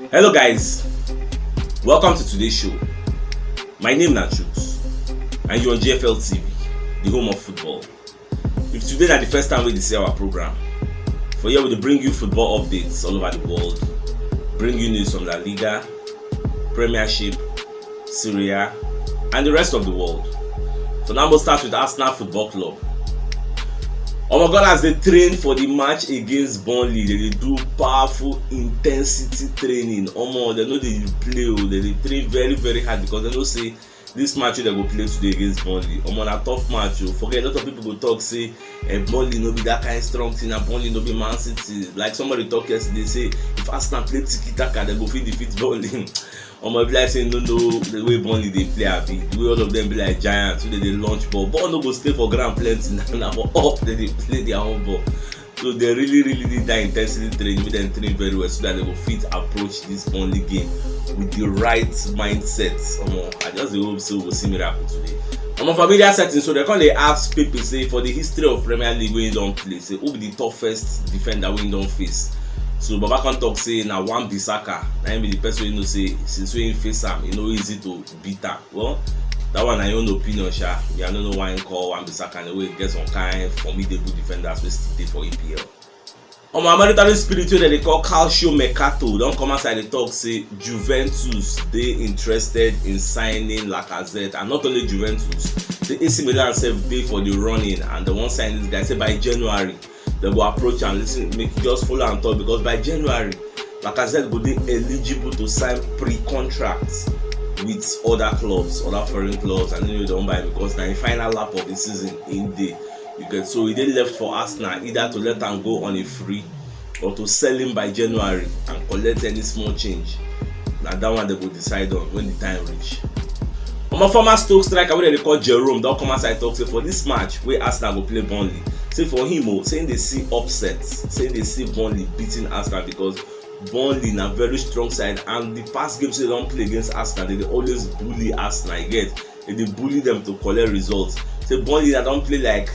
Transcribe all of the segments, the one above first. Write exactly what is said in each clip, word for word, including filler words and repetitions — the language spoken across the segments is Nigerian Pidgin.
Hello guys, welcome to today's show. My name na Chuks and you're on G F L T V, the home of football. If today na the first time wey you see our program, for here we dey bring you football updates all over the world, bring you news from La Liga, Premiership, Serie A, and the rest of the world. So now we'll start with Arsenal Football Club. Omo, Gunners dey train for the match against Burnley. They dey do powerful intensity training. Omo, they no dey play o. They dey train very, very hard because they know say this match wey they go play today against Burnley, omo, na tough match o. Forget, a lot of people go talk say, eh, Burnley no be that kind strong team, na Burnley no be Man City. Like somebody talk yesterday say if Arsenal play tiki taka, they go fit defeat Burnley. Omo, e be like say no know the way Burnley dey play, abi the way all of them be like giants wey dey dey launch ball. Ball no go stay for ground plenty na, na for up they dey play their own ball. So they really, really need that intensity training, make them train very well so that they go fit approach this Burnley game with the right mindset. Omo, I just dey hope say we go see miracle today. Omo, for media setting, so they come dey ask people say for the history of Premier League wey don play, say who be the toughest defender wey don face? So Baba come talk say na Wan-Bissaka, na him be the person wey know say since wey he face am, e no easy to beat am. Well, that one na your own opinion, sha. Me, I no know why him call Wan-Bissaka in a way get some kind formidable defenders wey still dey for E P L. Omo, a military spirit wey dem dey call Calcio Mercato don come outside dey talk say Juventus dey interested in signing Lacazette, and not only Juventus, say A C Milan sef dey for the running and they wan sign this guy. Say by January, they go approach am. Listen, make you just follow am talk because by January, Lacazette go dey eligible to sign pre-contract with other clubs, other foreign clubs, and then you don't buy because na him final lap of the season in dey. You get, so e dey left for Arsenal either to let am go on a free or to sell him by January and collect any small change. Na that one they go decide on when the time reach. Omo, former Stoke striker wey dem dey call Jerome don come outside talk say for this match wey Arsenal go play Burnley, say for him o, say him dey see upset, say him dey see Burnley beating Arsenal because Burnley na very strong side and the past games wey dem don play against Arsenal, they dey always bully Arsenal. You get, they dey bully them to collect results. Say Burnley na don play like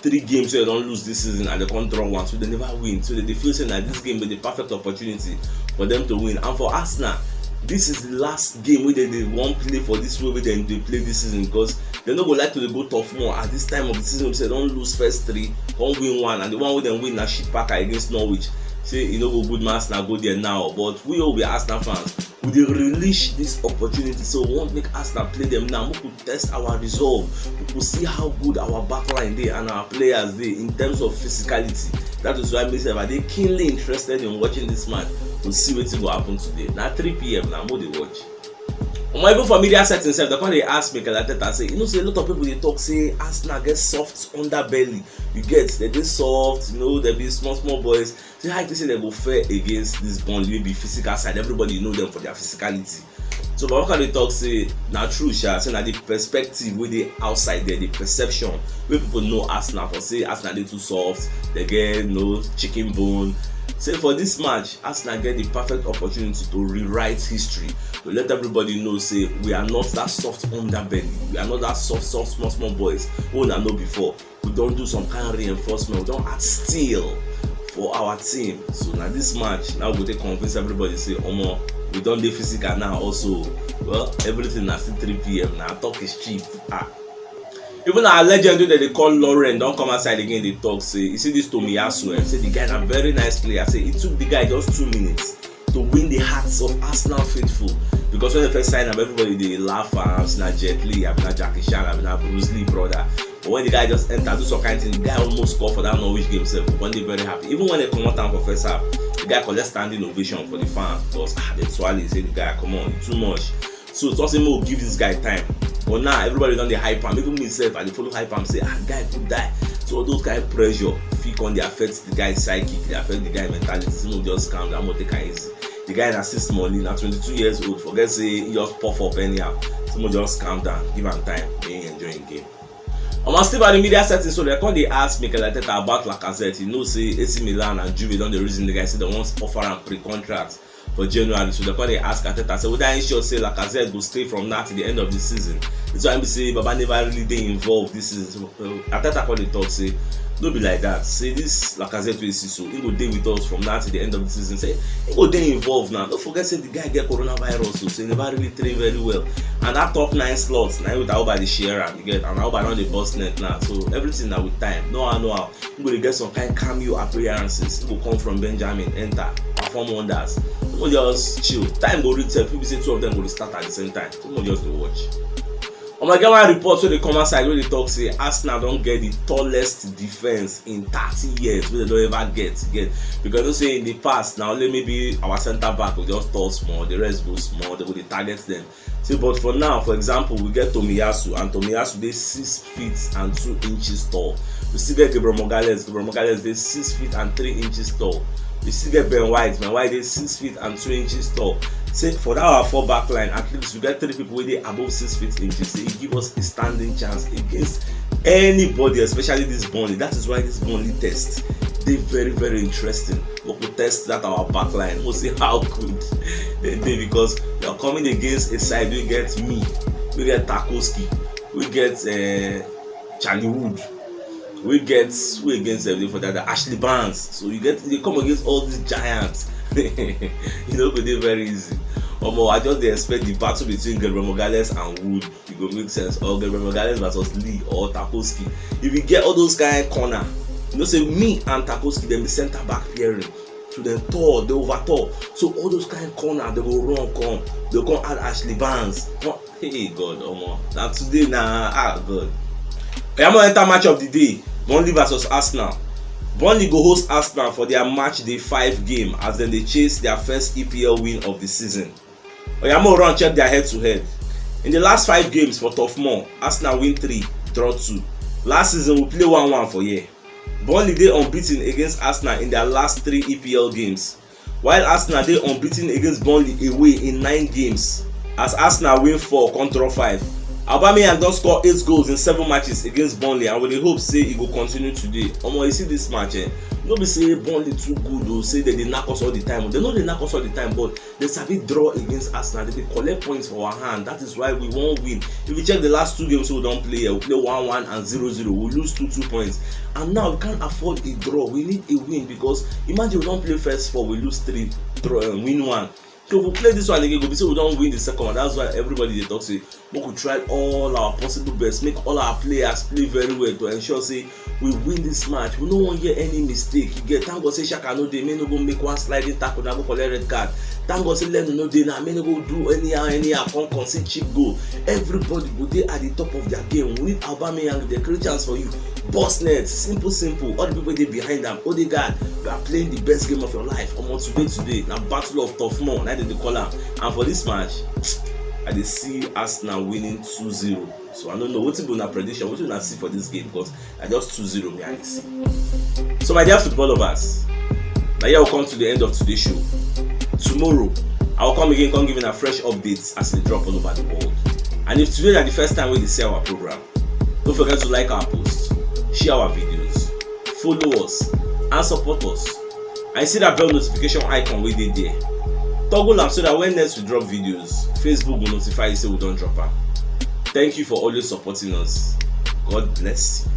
three games wey dem don lose this season and they come draw one, so they never win. So they dey feel say na this game be the perfect opportunity for them to win. And for Arsenal, this is the last game wey dem dey wan play for this way wey dem dey play this season because they no go like to dey go tough more at this time of the season. Say they don lose first three, come win one, and the one wey dem win na shit packer against Norwich. Say e no go good make Arsenal go there now, but we all be Arsenal fans, we dey relish this opportunity, so we wan make Arsenal play them now, make we test our resolve, make we see how good our backline dey and our players dey in terms of physicality. That is why me sef, I dey keenly interested in watching this match to see wetin go happen today. Na three p.m. na, mo dey watch. Omo, even for media settings sef, they come dey ask Mikel Arteta say, you know say a lot of people dey talk say Arsenal get soft underbelly. You get, they dey soft, you know, they be small, small boys. Say how you think say they go fare against this Burnley wey be physical side? Everybody know them for their physicality. So Baba come dey talk say na true, sha, say na the perspective wey dey outside there, the perception wey people know Arsenal for, say Arsenal dey too soft, they get no chicken bone. Say for this match, Arsenal get the perfect opportunity to rewrite history, to let everybody know say we are not that soft underbelly, we are not that soft, soft, small, small boys wey una know before. We don do some kind reinforcement, we don add steel for our team. So na this match now we go take convince everybody say, omo, we don dey physical now also. Well, everything na still three p.m. na, talk is cheap. Ah. Even our legend wey dem dey call Lauren don come outside again dey talk say, you see this Tomiyasu, eh, say the guy na very nice player, say it took the guy just two minutes to win the hearts of Arsenal faithful, because when they first sign am, everybody dey laugh am, say na Jet Li, abi na Jackie Chan, abi na Bruce Lee brother. But when the guy just enter, do some kind thing, the guy almost score for that Norwich game sef, we come dey very happy. Even when they comot am for first half, the guy collect standing ovation for the fans because, ah, they swallow, say the guy, come on, too much. So some say make we give this guy time, but now everybody don dey hype am. Even me sef, I dey follow hype am say, ah, guy good die. So all those kind pressure fit come dey affect the guy psychic, dey affect the guy mentality. Say make we just calm down, make we take am easy. The guy na still small, he na twenty-two years old. Forget say he just puff up anyhow. So make we just calm down, give am time, make he enjoy him game. Omo, still by the media setting, so they come dey ask Mikel Arteta about Lacazette. You know say A C Milan and Juve don dey reason the guy, say they wan offer am pre-contract for January. So they come dey ask Arteta say whether he sure say Lacazette go stay from now till the end of the season. This one be say Baba never really dey involved this season. So, uh, Arteta come dey talk say No be like that. Say this Lacazette wey you see so, he go dey with us from now till the end of the season. Say he go dey involved now. Don't forget say the guy get coronavirus, so say he never really train very well. And that top nine slot, now with Auba dey share am, you get, and Auba don dey burst net now. So everything na with time. No how, no how. He go dey get some kind cameo appearances. He go come from Benjamin, enter, perform wonders. No just chill. Time go reach sef, people say two of them go dey start at the same time. So no just dey watch. Omo, e get one report wey dey come outside wey dey talk say Arsenal don get the tallest defense in thirty years wey dem don ever get, get. Because you know say in the past, na only maybe our center back go just tall small, the rest go small, dem go dey target them. Say, but for now, for example, we get Tomiyasu, and Tomiyasu dey six feet and two inches tall. We still get Gabriel Magalhaes. Gabriel Magalhaes dey six feet and three inches tall. We still get Ben White. Ben White dey six feet and two inches tall. Say, for that our four back line, at least we get three people wey dey above six feet inches. Say, e give us a standing chance against anybody, especially this Burnley. That is why this Burnley test dey very, very interesting. We go test that our back line. We see how good dem dey, because we are coming against a side wey get me, wey get Tarkowski, wey get, eh, Charlie Wood, wey get, who against dem dey for that, Ashley Barnes. So you get, you dey come against all these giants. E no go dey very easy. Omo, I just dey expect the battle between Gabriel Magalhaes and Wood. E go make sense. Or Gabriel Magalhaes versus Lee or Tarkowski. If you get all those kind corner, you know say me and Tarkowski dem be center back pairing. So dem tall, dem over tall. So all those kind corner, dem go run come. Dem come add Ashley Barnes. Come, hey God, omo. Na today na, ah God. Oya, mo enter match of the day. Burnley versus Arsenal. Burnley go host Arsenal for their match day five game as dem dey chase their first E P L win of the season. Oya, mo run check their head to head. In the last five games for Turf Moor, Arsenal win three, draw two. Last season, we play one one for here. Burnley dey unbeaten against Arsenal in their last three E P L games, while Arsenal dey unbeaten against Burnley away in nine games, as Arsenal win four, come draw five. Aubameyang don score eight goals in seven matches against Burnley, and we dey hope say e go continue today. Omo, you see this match, eh? No be say Burnley too good o, say dem dey knack us all the time. Dem no dey knack us all the time, but dem sabi draw against Arsenal. Dem dey collect points for our hand. That is why we wan win. If you check the last two games wey we don play here, we play one one and zero zero. We lose two two points. And now we can't afford a draw. We need a win, because imagine we don play first four, we lose three, draw, um, win one. So if we play this one again, go be say we don win the second one. That's why everybody dey talk say make we try all our possible best, make all our players play very well to ensure say we win this match. We no wan hear any mistake. You get, thank God say Xhaka no dey, make no go make one sliding tackle, na go collect red card. Thank God say Leno no dey now, make no go do anyhow, anyhow, come concede cheap goal. Everybody go dey at the top of their game. We need Aubameyang, dey create chance for you. Boss net, simple, simple. All the people dey behind am. Odegaard, you are playing the best game of your life. Omo, today, today, na battle of Turf Moor, na dem dey call am. And for this match, I dey see Arsenal winning two zero. So I don't know, wetin be una prediction, wetin una see for this game, because I just two zero me I dey see. So my dear football lovers, na here we come to the end of today's show. Tomorrow, I will come again, come give una fresh updates as e dey drop all over the world. And if today na the first time wey you dey see our program, don't forget to like our posts, share our videos, follow us, and support us. And you see that bell notification icon wey dey there. Toggle am so that when next we drop videos, Facebook go notify you say we don drop am. Thank you for always supporting us. God bless you.